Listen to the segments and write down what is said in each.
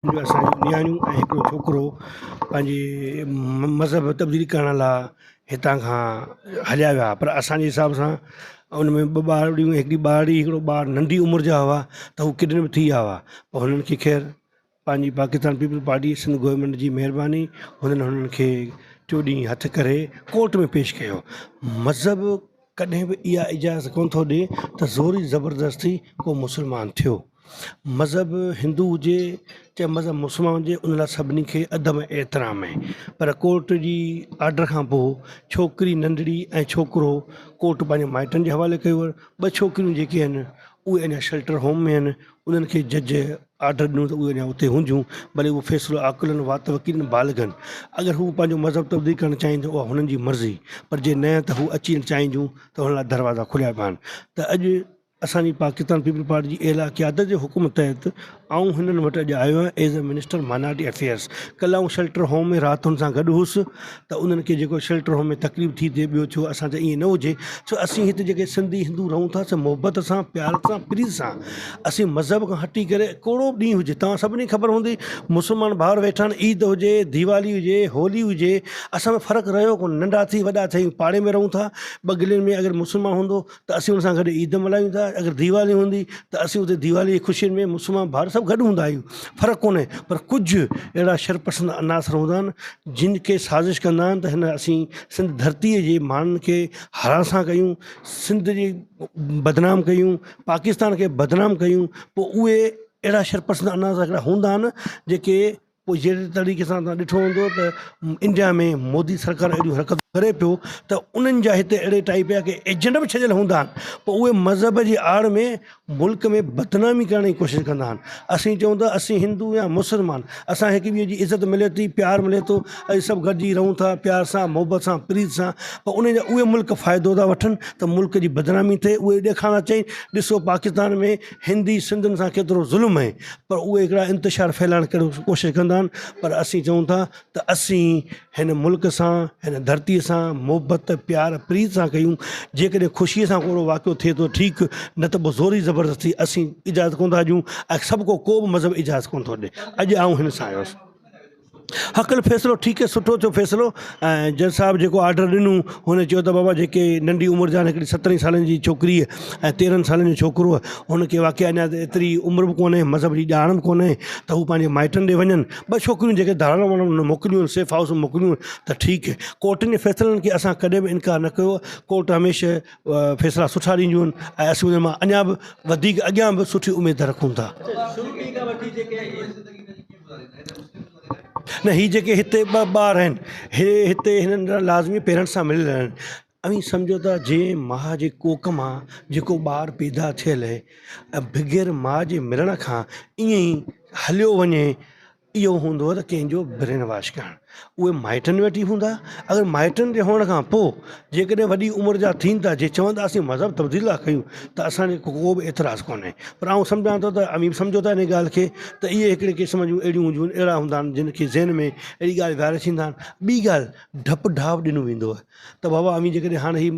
جو اسان جون نياڻيون ۽ هڪڙو ڇوڪرو پنهنجي مذهب تبديل ڪرڻ لاءِ هتان کان هليا ويا پر اسان جي حساب سان ان ۾ ٻه ٻارڙيون هڪڙي ٻارڙي هڪڙو ٻار ننڍي عمر جا هئا ته هو ڪڊنيپ ٿي ويا هئا پوءِ هنن کي خير پنهنجي Pakistan peoples party Sindh government جي مهرباني هنن هنن کي ٽيون ڏينهن هٿ ڪري ڪورٽ ۾ پيش ڪيو. مذهب ڪڏهن به اها اجازت ڪونه ٿو ڏي ته زوري زبردستي ڪو مسلمان ٿيو. مذهب هندو هجي چاهي مذهب مسلمان هجي ان لاءِ سڀني کي ادب ۽ احترام آهي پر ڪورٽ جي آرڊر کان پوءِ ڇوڪري ننڍڙي ۽ ڇوڪرو ڪورٽ پنهنجي مائٽن جي حوالي ڪيو ٻه ڇوڪريون جيڪي آهن اهي اڃا شيلٽر هوم ۾ آهن انهن کي جج آرڊر ڏنو ته اهي اڃا اتي هونديون ڀلي اهو فيصلو عاقلن وات وڪيلن بالغن اگر هو پنهنجو مذهب تبديل ڪرڻ چاهين ته اها هنن جي مرضي پر جي نه ته هو اچڻ چاهينديون ته هن لاءِ دروازا کليا پيا آهن ته اڄ اسان جي پاڪستان پيپلز پارٽي جي اعليٰ قيادت جي حڪم تحت آئون هنن وٽ اڄ آيو آهيان as a minister minority affairs ڪلهه آئون شيلٽر هوم ۾ رات هن سان گڏ هوس ته انهن کي جيڪو شيلٽر هوم ۾ تڪليف ٿي ٿئي ٻيو ٿيو اسان چيو ائين نه هجي ڇو اسين هتي جيڪي سنڌي هندو رهون ٿا سي محبت سان پيار سان پريت سان اسين مذهب کان هٽي ڪري ڪهڙو به ڏينهن هجي توهان سڀني کي خبر هوندي مسلمان ڀائر ويٺا آهن عيد هجي ديوالي هجي هولي هجي اسان ۾ فرق رهيو ڪونه ننڍا ٿي وڏا ٿي پاڙي ۾ رهون ٿا ٻه گلين ۾ اگر مسلمان هوندو ته اسين ان سان گڏ عيد ملهايون ٿا اگر ديوالي هوندي ته اسين اتي ديوالي جي خوشين ۾ مسلمان ڀائر سڀ گڏ هوندا آهيون فرق ڪونهي پر ڪجهه اهڙا شرپسند عناصر هوندا آهن جن کي سازش ڪندا آهن ته هن اسين سنڌ ڌرتيء جي ماڻهن کي هراسان ڪيون سنڌ جي بدنام ڪيون پاڪستان کي بدنام ڪيون پوء اهي اهڙا شرپسند عناصر هڪڙا هوندا آهن جيڪي پوء جهڙي طريقي سان توهان ڏٺو هوندو ته انڊيا ۾ مودي سرڪار اهڙيون حرڪتون ڪري پيو ته انهن جا هتي اهڙي ٽائيپ جا ڪي ايجنٽ به ڇڏيل هوندا آهن پوء اهي مذهب جي آڙ ۾ ملڪ ۾ بدنامي ڪرڻ جي ڪوشش ڪندا آهن اسين چئون ٿا اسين هندو يا مسلمان اسان کي هڪ ٻئي جي عزت ملي ٿي پيار ملي ٿو اسين سڀ گڏجي رهون ٿا پيار سان محبت سان پريت سان پر انهن جا اهي ملڪ فائدو ٿا وٺن ته ملڪ جي بدنامي ٿئي اهي ڏيکارڻ ٿا چاهين ڏسو پاڪستان ۾ هندي سنڌين سان ڪيترو ظلم آهي پر اهي هڪڙا انتشار ڦهلائڻ ڪهڙو ڪوشش ڪندا آهن پر اسين چئون ٿا ته اسين هن ملڪ سان هن ڌرتي سان محبت پيار پريت سان ڪيون جيڪڏهن خوشي سان ڪو اهڙو واقعو ٿئي ٿو ٺيڪ نه ته پوء زوري زبردستي اسين اجازت ڪونه ٿا ڏيون ۽ سڀ ڪو ڪو به مذهب اجازت ڪونه ٿو ڏي اڄ آئون هن سان آيو هوس. حقل فيصلو ٺيڪ سٺو ٿيو فيصلو ۽ جج صاحب جيڪو آرڊر ڏنو هن چيو ته بابا جيڪي ننڍي عمر جا هڪڙي سترهن سالن جي ڇوڪري ۽ تيرهن سالن جو ڇوڪرو هن کي واقعي اڃا ايتري عمر به ڪونهي مذهب جي ڄاڻ به ڪونهي ته هو پنهنجي مائٽن ڏي وڃن ٻه ڇوڪريون جيڪي ڌاڙيل وارن موڪليون سيف هائوس ۾ موڪليون ته ٺيڪ ڪورٽن جي فيصلن کي اسان ڪڏهن به انڪار نه ڪيو ڪورٽ هميشه فيصلا سٺا ڏينديون آهن ۽ اسين انهن مان اڃا به وڌيڪ اڳيان به سٺي اميد رکون ٿا. نه هي جيڪي هتي ٻه ٻار آهن هي هتي هنن جا لازمي پيرنٽس سان مليل آهن اوهين سمجهو ته جنهن ماء جي ڪوڪ مان جيڪو ٻار پيدا ٿيل آهي ۽ بغير ماء جي ملڻ کان ائين ئي هليو وڃي اهو هوندو ته ڪنهن جو برين واش ڪرڻ اهي مائٽن وٽ ئي هوندا اگر مائٽن جي هئڻ کان پوء جيڪڏهن وڏي عمر جا ٿين ٿا جي چون ٿا اسين مذهب تبديل ٿا ڪيون ته اسان کي ڪو به اعتراض ڪونهي پر آئون سمجهان ٿو ته اوهين به سمجهو ٿا ان ڳالهه کي ته اهي هڪڙي قسم جون اهڙيون هونديون آهن اهڙا هوندا آهن جن کي ذهن ۾ اهڙي ڳالهه ويهاري ڇڏيندا آهن ٻي ڳالهه ڊپ ڊاء ڏنو ويندو آهي ته بابا اوهين جيڪڏهن هاڻي هي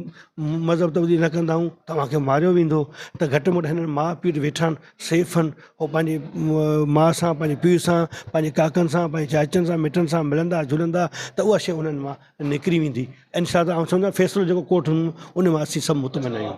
مذهب تبديل نه ڪندا آهيون توهان کي ماريو ويندو ته گهٽ ۾ گهٽ هنن ماء پيء وٽ ويٺا آهن سيف آهن هو پنهنجي ماء سان پنهنجي پيء سان پنهنجي ڪاڪن سان پنهنجي چاچن سان مٽن سان ملندا جلندا ته اها شيء انهن مان نڪري ويندي انشاء الله آئون سمجهان فيصلو جيڪو ڪورٽ ڏنو ان مان اسين سڀ مطمئن آهيون.